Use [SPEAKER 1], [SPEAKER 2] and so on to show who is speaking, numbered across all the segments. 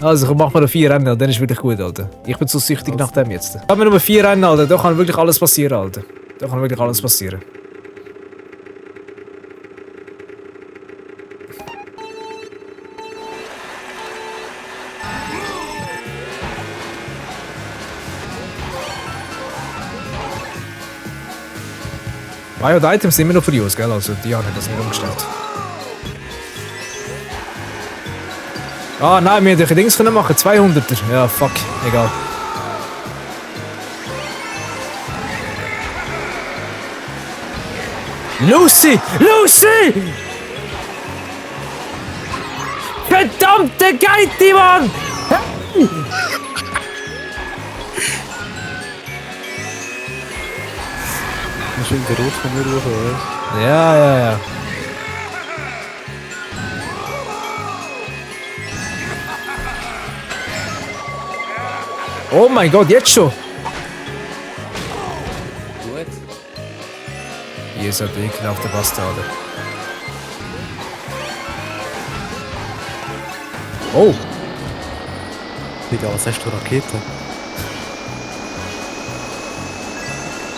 [SPEAKER 1] Also komm, mach mal noch 4 Rennen, dann ist wirklich gut, Alter. Ich bin zu süchtig nach dem jetzt. Haben wir nur 4 Rennen, Alter, da kann wirklich alles passieren, Alter. Da kann wirklich alles passieren. Bio die Items sind immer noch für uns, gell? Also die haben das nicht umgestellt. Ah nein, wir hätten Dings können machen, 200er. Ja, fuck, egal. Lucy! Lucy! Verdammte Geiti, Mann!
[SPEAKER 2] Schön der Rot von mir rüber, oder?
[SPEAKER 1] Ja. Oh mein Gott, jetzt schon!
[SPEAKER 3] Gut.
[SPEAKER 1] Ihr seid ekelhafte Bastarde. Oh!
[SPEAKER 2] Digga, was hast du Rakete?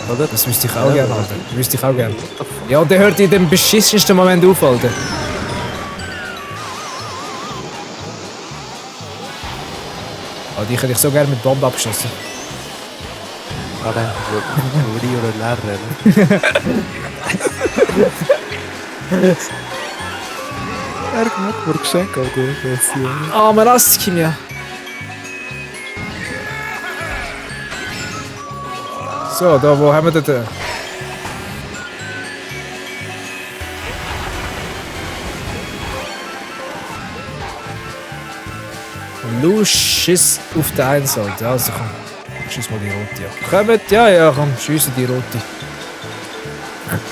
[SPEAKER 2] Oder?
[SPEAKER 1] Das wüsste ich auch gerne, Alter. Das wüsste ich auch gerne. Ja, und der hört in dem beschissensten Moment auf, Alter. Oh, die hätte ich so gerne mit Bomben abgeschossen.
[SPEAKER 2] Alter, Uri oder Lehrer. Er macht mir Geschenk, Alter.
[SPEAKER 1] Ah, man hasst ihn ja. So, da, wo haben wir den? Lucius auf der einen Seite. Also komm, schiess mal die rote an. Kommt, ja, komm, schiessen die rote.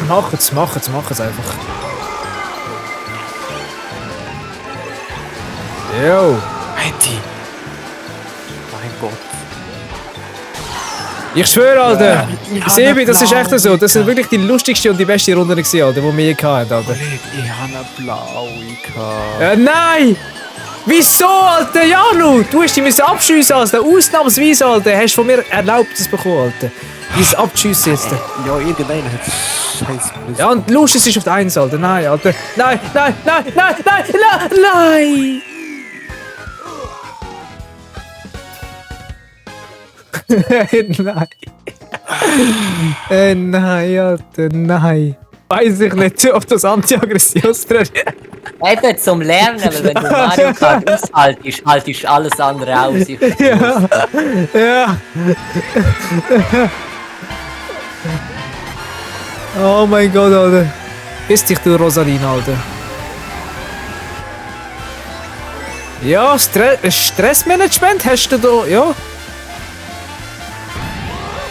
[SPEAKER 1] Machen's einfach. Jo.
[SPEAKER 2] Heidi! Mein Gott.
[SPEAKER 1] Ich schwöre, Alter. Sebi, das ist echt so. Das sind wirklich die lustigste und die beste Runde gewesen, Alter, die wir je hatten, Alter.
[SPEAKER 2] Ich habe eine blaue.
[SPEAKER 1] Nein! Wieso, Alter? Janu, du hast dich abschiessen, Alter. Ausnahmsweise, Alter. Hast du von mir Erlaubnis bekommen, Alter. Dieses Abschiessen jetzt.
[SPEAKER 2] Ja, irgendeiner hat Scheiße.
[SPEAKER 1] Ja, und Lucius ist auf der 1, Alter. Nein, Alter. Nein! Nein. Nein, Alter, nein. Weiß ich nicht, ob das Anti-Aggressionstraining.
[SPEAKER 3] Eben zum Lernen, weil wenn du Mario Kart aushaltest, haltest du alles andere aus.
[SPEAKER 1] Ja. Oh mein Gott, Alter. Ist dich du, Rosalina, Alter. Ja, Stressmanagement hast du da, ja.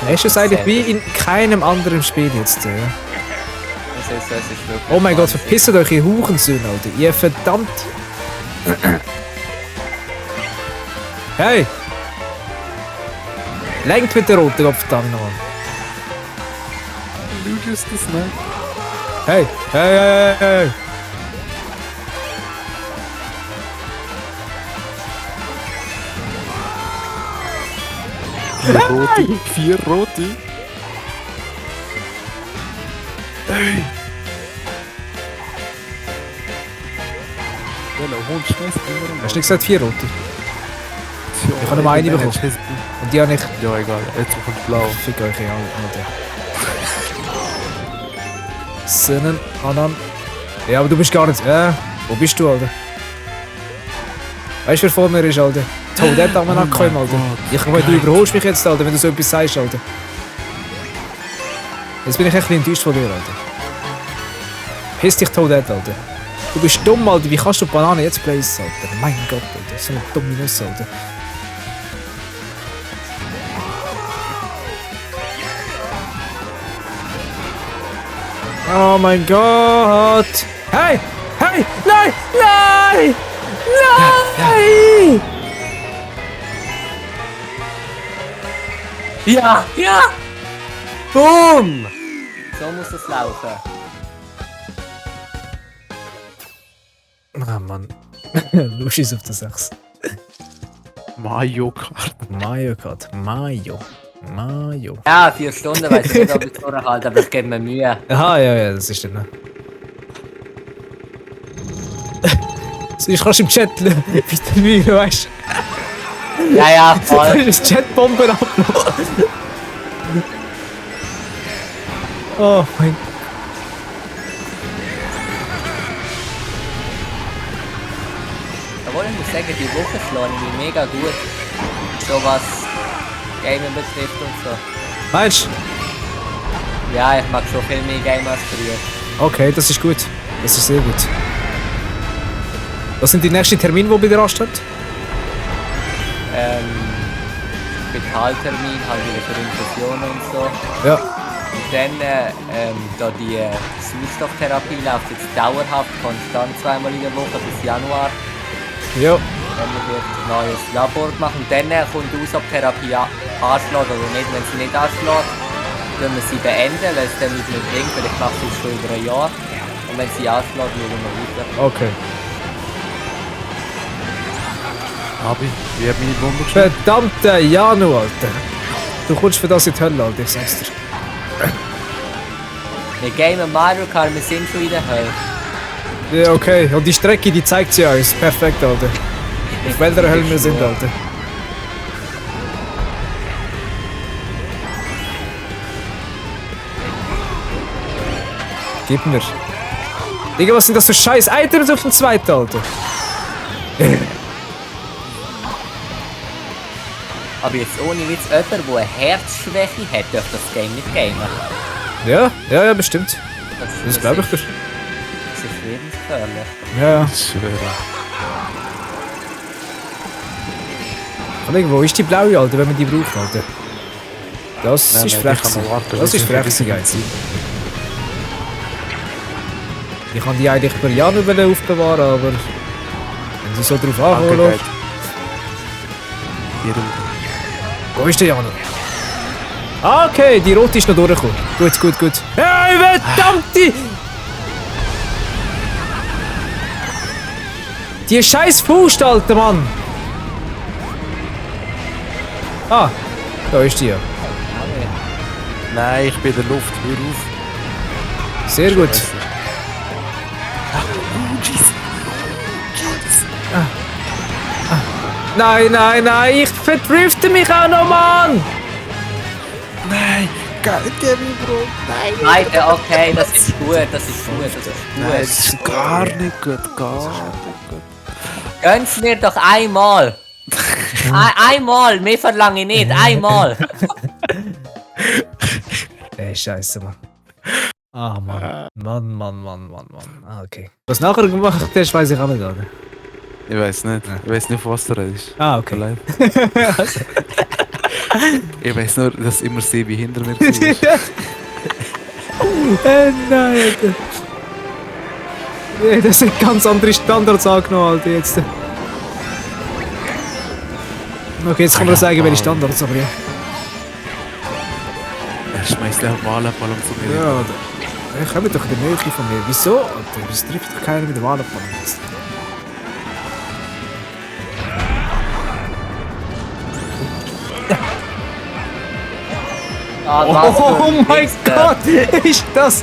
[SPEAKER 1] Hast du es eigentlich wie in keinem anderen Spiel jetzt, ja. Oh mein Gott, verpisst euch, ihr Hurensöhne, Alter. Ihr verdammt. Hey! Lenkt mit der roten Kopftange noch an.
[SPEAKER 2] Du bist das nicht.
[SPEAKER 1] Hey!
[SPEAKER 2] Vier rote. Hey! Hund schmeißt immer.
[SPEAKER 1] Hast du nicht gesagt 4 rote? Ich habe nur eine bekommen. Und die habe ich...
[SPEAKER 2] Ja, egal. Jetzt kommt blau.
[SPEAKER 1] Fick euch alle, Alter. Sinnen, Anan. Ja, aber du bist gar nicht... wo bist du, Alter? Weißt du, wer vor mir ist, Alter? Toadette am Ankommen, Alter. Ich meine, du überholst mich jetzt, Alter, wenn du so etwas sagst, Alter. Jetzt bin ich echt ein bisschen enttäuscht von dir, Alter. Piss dich, Toadette, Alter. Du bist dumm, Alter. Wie kannst du die Banane jetzt placen, Alter? Mein Gott, Alter. So eine dumme Nuss, Alter. Oh mein Gott! Hey! Nein!
[SPEAKER 3] Ja! Boom! So muss es laufen.
[SPEAKER 1] Ah, Mann. Lucius auf der 6.
[SPEAKER 2] Mario Kart.
[SPEAKER 1] Mario Kart. Mayo.
[SPEAKER 3] Ja, 4 Stunden, weiß ich nicht, ob ich durchhalte, aber ich gebe mir Mühe.
[SPEAKER 1] Aha, ja, das ist dann. Ich kannst im Chat weitermachen, weißt du?
[SPEAKER 3] Ja,
[SPEAKER 1] Du
[SPEAKER 3] voll.
[SPEAKER 1] kannst das Chatbomben abladen. Oh mein Gott.
[SPEAKER 3] Obwohl ich muss sagen, die Woche schlagen mich mega gut. So was Gaming betrifft und so.
[SPEAKER 1] Meinst du?
[SPEAKER 3] Ja, ich mag schon viel mehr Gamer als früher.
[SPEAKER 1] Okay, das ist gut. Das ist sehr gut. Was sind die nächsten Termine, die bei dir anstehen?
[SPEAKER 3] Spitaltermin, halt wieder für Infusionen und so.
[SPEAKER 1] Ja.
[SPEAKER 3] Und dann, da die Sauerstofftherapie läuft jetzt dauerhaft, konstant 2-mal in der Woche bis Januar.
[SPEAKER 1] Ja.
[SPEAKER 3] Dann wird ein neues Labor gemacht und dann kommt aus, ob die Therapie anschlägt oder nicht. Wenn sie nicht anschlägt, können wir sie beenden, weil es dann nicht mehr bringt, weil ich mache es jetzt schon über ein Jahr. Und wenn sie anschlägt, schauen wir weiter.
[SPEAKER 1] Okay.
[SPEAKER 2] Abi, wie hat meine Bombe gespielt?
[SPEAKER 1] Verdammte Janu, Alter. Du kommst für das in die Hölle, Alter, ich sag's dir.
[SPEAKER 3] Wir gamen Mario Kart, wir sind schon in der Hölle.
[SPEAKER 1] Ja, okay. Und die Strecke, die zeigt sie uns. Perfekt, Alter. Auf welcher Hölle wir sind, Alter. Gib mir. Digga, was sind das für scheiß Items auf dem zweiten, Alter?
[SPEAKER 3] Aber jetzt ohne Witz, jemand, der eine Herzschwäche hat, darf das Game nicht gamen.
[SPEAKER 1] Ja, bestimmt. Das glaube ich dir.
[SPEAKER 3] Das ist lebensgefährlich.
[SPEAKER 1] Ja.
[SPEAKER 2] Ich schwöre.
[SPEAKER 1] Kollege, wo ist die blaue, Alter, wenn man die braucht, Alter? Das
[SPEAKER 2] Nein,
[SPEAKER 1] ist
[SPEAKER 2] nein,
[SPEAKER 1] frech.
[SPEAKER 2] die kann man warten,
[SPEAKER 1] Das
[SPEAKER 2] bis
[SPEAKER 1] ist
[SPEAKER 2] sie
[SPEAKER 1] frech,
[SPEAKER 2] vergessen
[SPEAKER 1] Geiz.
[SPEAKER 2] sind.
[SPEAKER 1] Ich kann die eigentlich per Jahr aufbewahren, aber wenn sie so drauf ankommen
[SPEAKER 2] Angehört.
[SPEAKER 1] lässt.
[SPEAKER 2] Ihrem
[SPEAKER 1] Wo ist der Janu? Ah, okay, die rote ist noch durchgekommen. Gut. Hey, verdammte! Die scheiß Faust, Alter Mann! Ah, da ist die ja.
[SPEAKER 2] Nein, ich bin in der Luft. Hör auf.
[SPEAKER 1] Sehr gut. Nein, ich verdrifte mich auch noch, Mann!
[SPEAKER 2] Nein, Kevin, Bro. Nein.
[SPEAKER 3] Nein, okay, das ist gut.
[SPEAKER 2] Nein, das ist gar nicht gut. Gar nicht gut.
[SPEAKER 3] Gönn's mir doch einmal. Einmal, mehr verlange ich nicht, einmal.
[SPEAKER 1] Ey, scheiße, Mann. Ah, Mann. Ah, okay. Was nachher gemacht hast, weiß ich auch nicht, oder?
[SPEAKER 2] Ich weiß nicht. Ich weiß nicht, von was du redest.
[SPEAKER 1] Ah, okay.
[SPEAKER 2] Leid. Ich weiß nur, dass immer Sebi hinter mir ist.
[SPEAKER 1] Nein, Alter. Nee, das sind ganz andere Standards angenommen, Alter, jetzt. Okay, jetzt kann man sagen, welche Standards, aber ja.
[SPEAKER 2] Er schmeißt den Wahlball zu mir.
[SPEAKER 1] Ja, Alter. Hey, komm doch in der Nähe von mir. Wieso? Alter, das trifft doch keiner mit dem Wahlball.
[SPEAKER 3] Ah, was für
[SPEAKER 1] Oh
[SPEAKER 3] ein
[SPEAKER 1] mein
[SPEAKER 3] Wichser.
[SPEAKER 1] Gott, ist das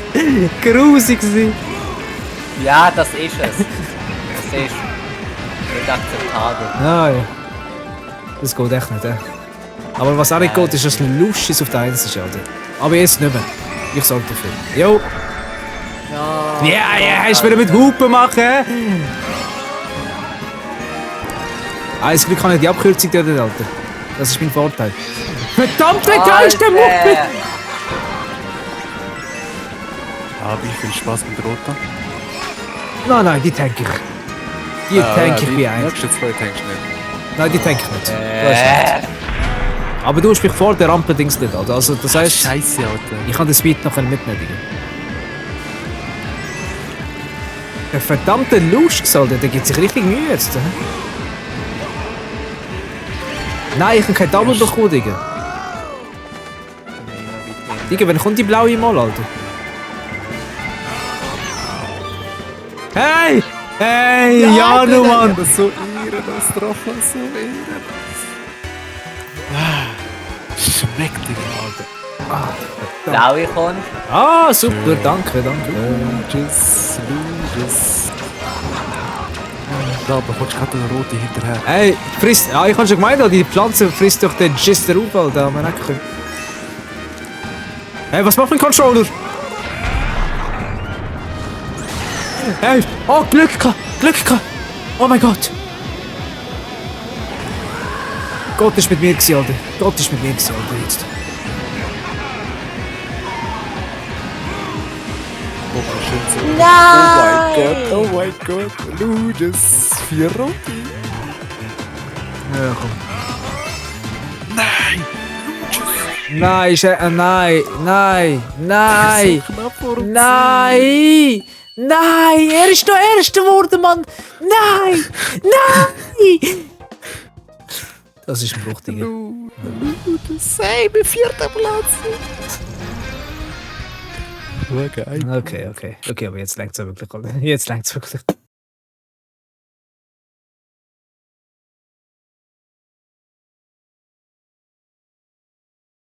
[SPEAKER 1] grusig gewesen.
[SPEAKER 3] Ja, das ist es. Das ist nicht akzeptabel.
[SPEAKER 1] Nein. Das geht echt nicht, Aber was auch nicht geht, ist, dass ein Luschis auf der 1 ist, Alter. Aber jetzt nicht mehr. Ich sag dir viel. Jo. Ja, hast du wieder mit Hupen machen? Eins Glück kann ich die Abkürzung dort, Alter. Das ist mein Vorteil. Verdammt, der Geist, der Mucke!
[SPEAKER 2] Habe ich viel Spaß mit Rota.
[SPEAKER 1] Nein, die tank ich. Die tank ich wie eins.
[SPEAKER 2] Nächste zwei tankst du nicht.
[SPEAKER 1] Nein, die tank ich nicht. Du hast recht. Aber du hast mich vor der Rampe Dings nicht, Alter. Also das heisst,
[SPEAKER 2] Scheiße, Alter.
[SPEAKER 1] ich kann den Speed noch mitnehmen. Digga. Der verdammte Lusch, Alter, der gibt sich richtig Mühe jetzt. Hä? Nein, ich kann kein Double bekommen, Digga. Digga, wann kommt die blaue mal, Alter? Hey! Hey, Janu, Mann!
[SPEAKER 2] Das ist so irre, das Drachen, so irre. Schmeckt dir, Alter.
[SPEAKER 3] Blaue kommt.
[SPEAKER 1] Ah, super, danke, danke.
[SPEAKER 2] Luges. Da bekommst du gerade eine rote hinterher.
[SPEAKER 1] Hey, frisst. Ah, ich habe schon gemeint, die Pflanze frisst doch den Gister auf, Alter. Man kann. Hey, was macht mein Controller? Hey, oh, Glück gehabt. Oh mein Gott. Gott ist mit mir gewesen, Alter. Gott ist mit mir gewesen, Alter, jetzt.
[SPEAKER 3] Nein!
[SPEAKER 2] Oh mein Gott. Luges. 4 rote.
[SPEAKER 1] Ja, komm. Nein, nein. Nein, er ist noch Erster geworden, Mann. Nein. Das ist ein Bruch, Digga.
[SPEAKER 2] Sei bei 4. Platz. Geil.
[SPEAKER 1] Okay, aber jetzt längt's wirklich, Alter. Jetzt längt's wirklich.